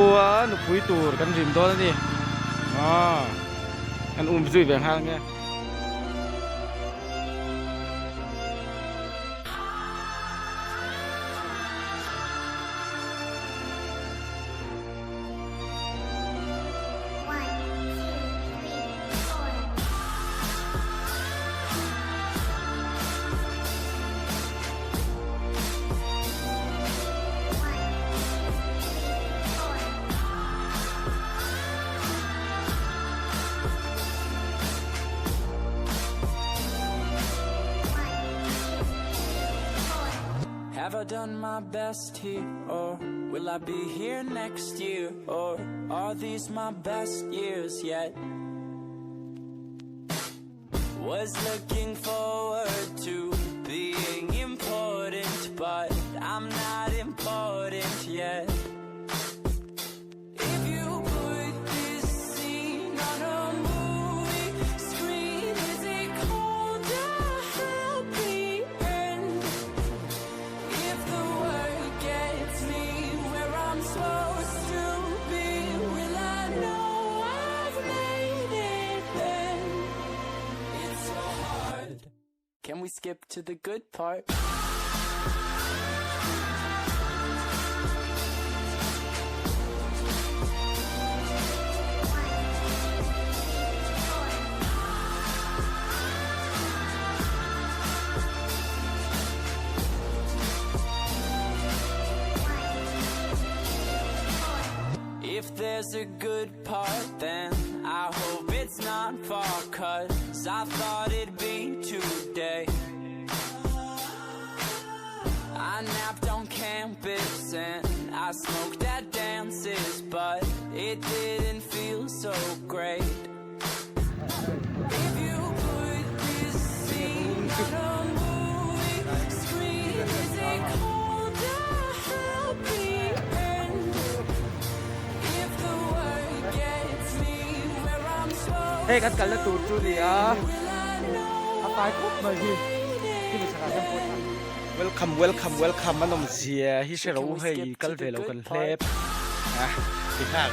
Pu a nupui tur kan rim dawn a ni. Aw kan um zui ve nghal nge. Have I done my best here or will I be here next year or are these my best years yet? Was looking forward to being important but I'm not important yet. If you put this scene on a movie screen is it called a happy end? If the work gets me where I'm supposed to be will I know I've made it then? It's so hard. Can we skip to the good part? If there's a good part then I hope it's not far Cause I thought it'd be today I napped on campus and I smoked at dances But it didn't feel so great If you put this scene on a movie screen Is it called a happy end? If the work gets me where I'm supposed Hei kan kalna tur chu ni a a fai khawp mai hi khi mi chhakah hian pawh welcome welcome welcome an awm zia hi hre ro hei kal ve lo kan hlep a ti nghak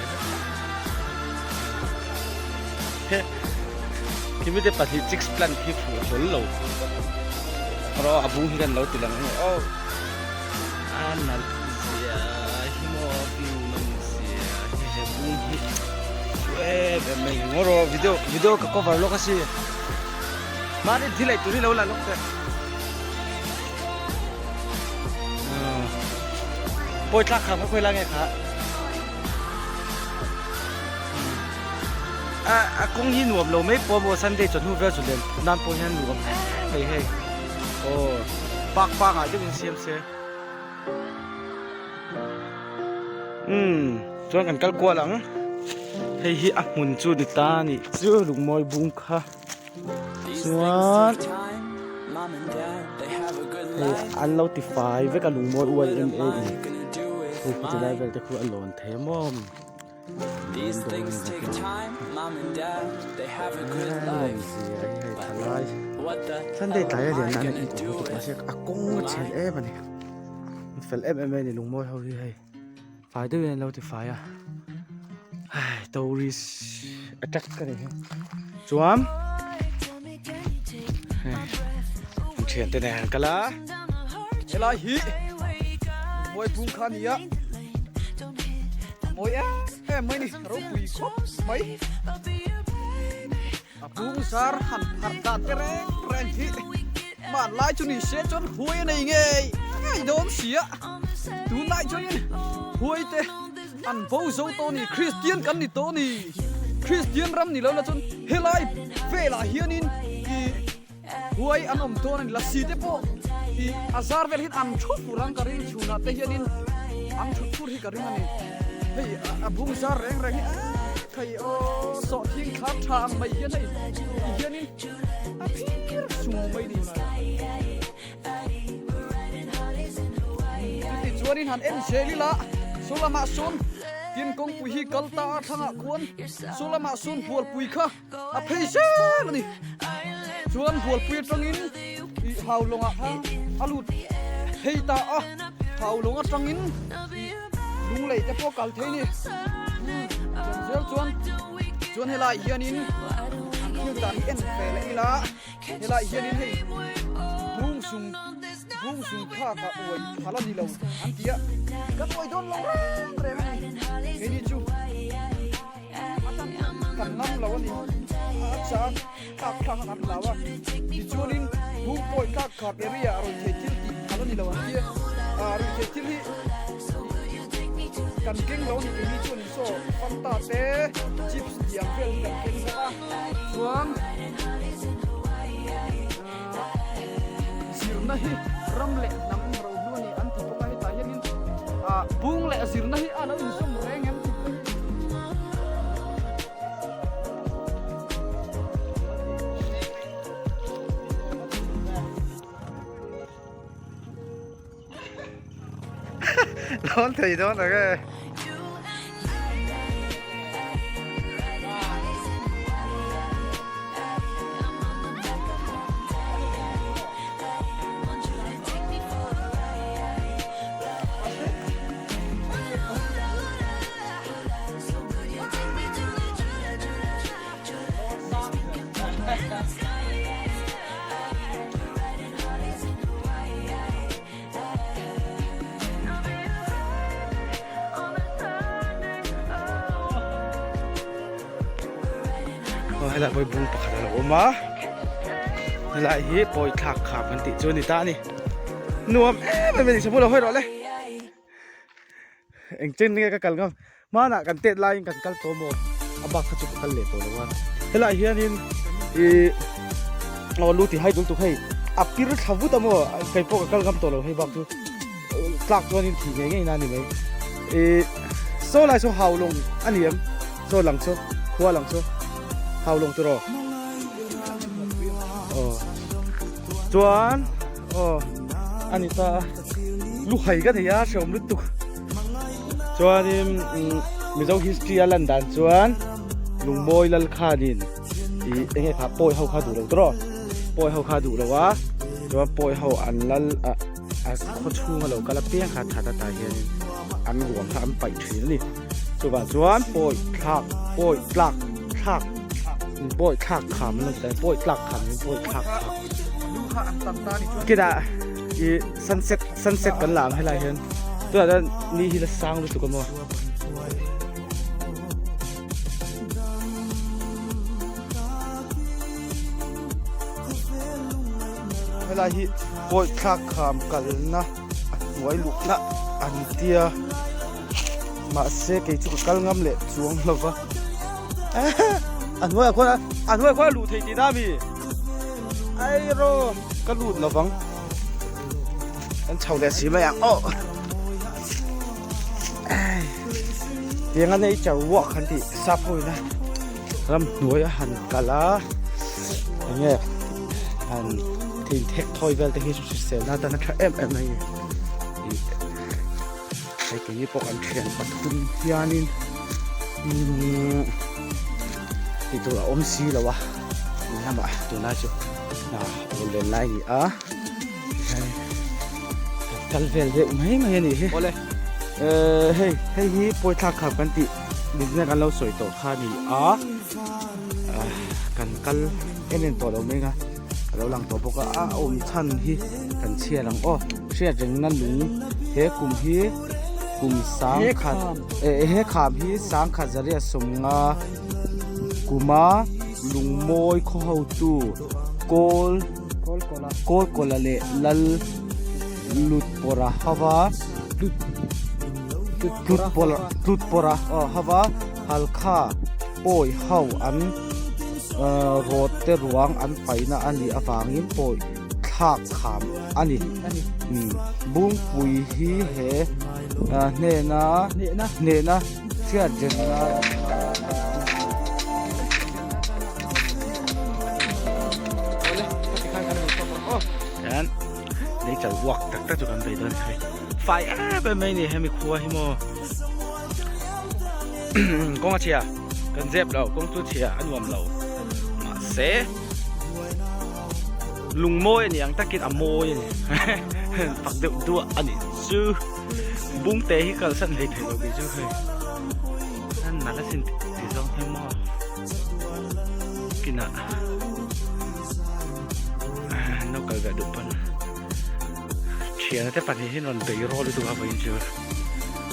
khi mi te pahnih chicks plant khi fuh hlawl lo rawh a bung hi kan lo ti lang ange aw a nalh zia hi maw view nawm zia hi he bung hi chu em em mai ngaw rawh video video ka cover lawk a si mahni thil ei tur hi lo la lawk teh pawi thlak kham kha khawi lai nge kha a a kawng hi nuam lo mai pawh maw sunday chawhnu vel chu len nan pawh hian nuam em mai hei aw park pangah deuhin siam se umm chuan kan kal kual ang hei hi a hmun chu ni ta a nih chu lungmawi bung kha chuan hei an lo ti fai vek a lungmawi yma in hei khu ti lai vel te khu a lawn thei a maw. Sunday tlai a lian nan in kawng lutuk mahse a kawng a chhel em a ni fel em em mai a ni lungmawi ho hi hei fai deuhin an lo ti fai a hei tourist attack ka ni hi chuan hei thian te nen an kal a helai hi lungmawi bung kha a ni a. Mawi em em mai ni ropui khawp mai a bung zar han pharh dan te reng reng hi hmanlai chu ni se chuan huai a nei ngei ngei dawn si a tunlai chuanin huai te an bo zo tawh a ni Kristian kan ni tawh a ni Kristian ram ni lo la chuan helai velah hianin ih huai an awm dawn a ni lasi te pawh ih a zar vel hian an thu fur ang ka ring chhunah te hianin an thut fur hi ka ring a ni hei a bung zar reng reng hi thei aw sawh thing thlar tha ang mai hian hei ti hianin a phir sung mai ni chuti chuanin han en zel ila saw lamah sawn tin kawngpui hi kal ta a thlangah khuan saw lamah sawn bualpui kha a phei zel a ni chuan bualpui atangin ih haulawngah kha a lut phei ta a haulawng atangin ih Lunglei te pawh kal thei ni. Umm zel chuan chuan helai hianin an thil dan hi en ve leh ila helai hianin hei bung sung bung sung thlak ah uai phal a ni lo an ti a kan uai dawn lo reng reng a ni keini chu kan ngam lo a ni a chak tlak thlak a kan hlau a tichuanin bung pawi tlak khap area ah rawn thei thil tih phal a ni lo an ti a rawn thei thil hi kan keng lo a ni keini chuan Saw Fanta te chips tih ang vel hi kan keng bawk a chuan zirna hi ram leh hnam rohlu a ni an ti bawk a hetah hianin ah bung leh zirna hi a lo inzawm reng em tih pawh hi Lawn thei dawn tak e. Aw helai pawh hi bung pakhat a lo awm a helai hi pawi thlak kham kan tih chu a ni ta a ni nuam em em a ni samu lo hawi rawh le engchen nge ka kal ngam hmanah kan tet laiin kan kal tawh maw a bak kha chu ka kal leh tawh lo a helaiah hianin ih aw lu ti hai dul tuk hei a pir thla vut a maw kei pawh ka kal ngam tawh lo hei bak chu tlak chuanin thih ngei ngei na a ni mai ih saw lai saw hau lawng a ni em saw lang saw khua lang saw hau lawng tiraw aw chuan aw a ni ta lu hai ka nei a hrehawm lutuk. Chuanin Mizo history a lan dan chuan Lungmawi lal khanin ih eng nge kha pawi ho kha duh lo tawh pawi ho kha duh lo a chuan pawi ho an lal ah a khaw chhunga lo kal apiang kha that atah hianin an ruang kha an paih thin a ni chuvang chuan pawi thlak pawi tlak thlak pawi thlak kham an lo ti ta pawi tlak kham pawi thlak kham kinah ih sunset sunset kan la ang helai hian tunah chuan ni hi la sang lutuk a maw helai hi pawi thlak kham kalna a hnuai luhna an tia mahse kei chu ka kal ngam leh chuang lo va a hnuaiah khuan a hnuaiah khuan a luh theih tihna ami eiraw ka lut lo vang. Kan chho leh si mai ang aw. Tiang a nature walk han tih sap ho ina ram hnuai a han kal a enge han thil thek thawi vel te hi hrisel na atan a tha em em mai hei keini pawh kan thian pathum hianin tih tur a awm si lo a in lamah tunlai chu hna awl len lai a ni a. Kan kal vel deuh mai mai a nih hi. Awle eh hei hei hi pawi thlak khap kan tih nizina kan lo sawi tawh kha a ni a kan kal en en tawh lo mai ang a a lo lang tawh bawk a a awm chhan hi kan chhiar ang aw hriat rengna lung he kum hi kum sangkhat eh he kham hi sangkhat zariat sawmnga kuma lungmawi khaw hotu kawl. Kawlkawla leh Lal Lutpawra hava Tlutpawra hava Halkha pawi ho an rawt te ruang an paihna a nih avangin pawi thlak kham a ni. Bungpui hi he hnena hnehna hriatrengna. Hian nature walk tak tak chu kan bei dawn hei fai em em mai ni hemi khua hi maw kawng a chhia kan zep lo kawng chu chhia a nuam lo mahse Lungmawi a ni ang takin a mawi a ni. Fak deuh duah a nih chu. Bungte hi kalsan hlei thei lo kei chu hei. A nalh asin ti zawng hi maw. Kinah no kal ve duh pawn thiana te pahnih hi rawn bei rawl lutuk a vawiin chu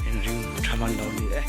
inring tha man lo a ni e.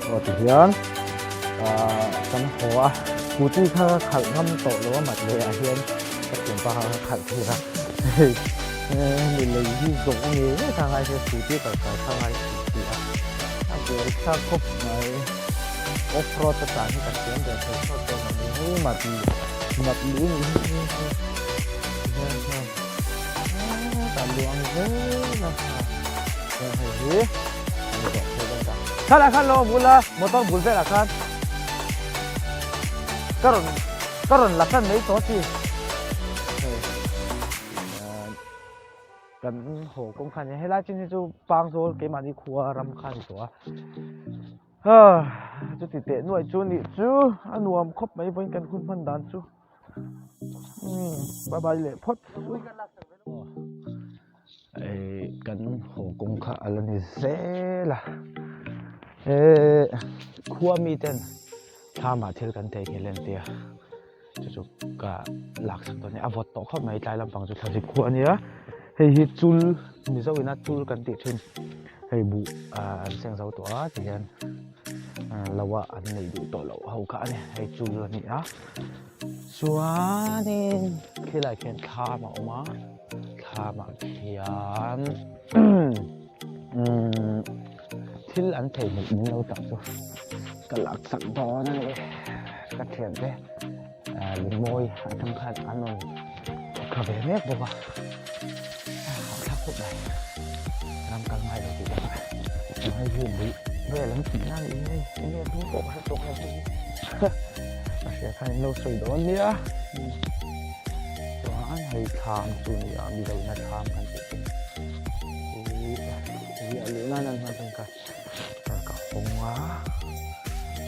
Aw tihian ah kan haw a scooty kha ka khalh ngam tawh lo a mat leh ah hian ka thianpa kha ka khalh thei a hei hemi lei hi zawh ngei ngei kha ngai se scooty kal kai kha ngai tih tih a a buai thlak khawp mai off road a tlan hi ka thiam ve thei thlawt dawn a ni hei mat mat lui nih hi hei hian hian hetah luang zel a chuan hei hi Khalah khan lo awm ula motor bul velah khan ka rawn ka rawn la hran mai tawh chi hei kan haw kawng khan helai chin hi chu pangzawl keimahni khua ram kha a ni tawh a chuti teh nuaih chu nih chu a nuam khawp mai vawiin kan hun hman dan chu bye bye leh phawt Ih kan haw kawng kha a la ni zel a eh khua mi ten thlam ah thil kan theihnghilh en tia chu chu ka lak sak dawn a ni a vawt tawh khawp mai tlai lampang chu thlazik khuah a nia hei hi chul mizo ina chul kan tih thin hei buh ah an seng zo tawh a ti hian lo ah an neih duh tawh loh ho kha a ni hei chul a ni a chuanin khilai khian thlam a awm a. Thlamah khian thil an theihnghilh min lo tak chu ka lak sak dawn a ni ka thiante lungmawi atang khan an rawn thawk ve mek bawk a hahthlak khawp mai ram kal ngai lo tih takah hei hi bui vel an tih na a nih hi eng nge hming pawh ka hre tawh lo hei hi a hria khan in lo sawi dawn nia. Chuan hei thlam chu a ni a mizo ina thlam kan tih chu ih riah luh nan an hman thung kha ka hawng a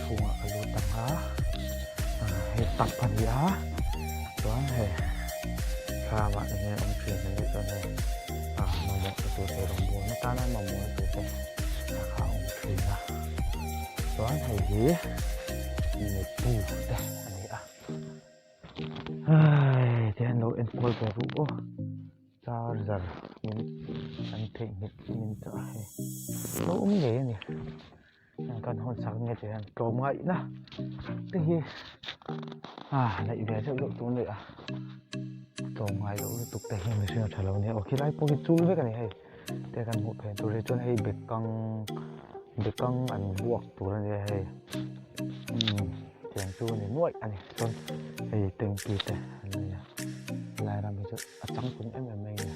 chhungah ka lut ang a hei tap a ni a chuan hei thlamah eng nge awm thin a nih chuan hei ah mamawh te tur eirawng bawlna tana mamawh na tur te a kha a awm thin a. Chuan hei hi nepu te a ni a. Hei ti hian lo enkawl ve ru aw. Charger min an theihnghilh min chah a hei. Lo awm ngei a ni. Kan hawn sak nge tih hian tlawm ngaihna te hi a neih ve deuh deuh tur a ni a. Tlawm ngai loh lutuk te hi mihring a tha lo nia. Aw khilai pawh hi chul vek a ni hei. Te kan hmuh phei tur hi chuan hei bekang bekang an vuak tur a nia hei umm tiang chu a ni nuaih a ni chuan hei tanky te an nei a helai ram hi chu a changkung em em mai a ni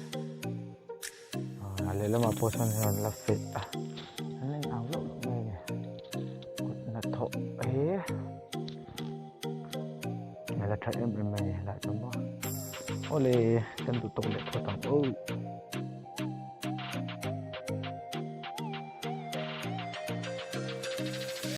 ah lehlamah pawh sawn hei an la feh a an la inau loh loh mai a ni kut hnathawh hi a la tha em em mai a ni helaiah chuan maw awle kan duh tawk leh phawt ang aw.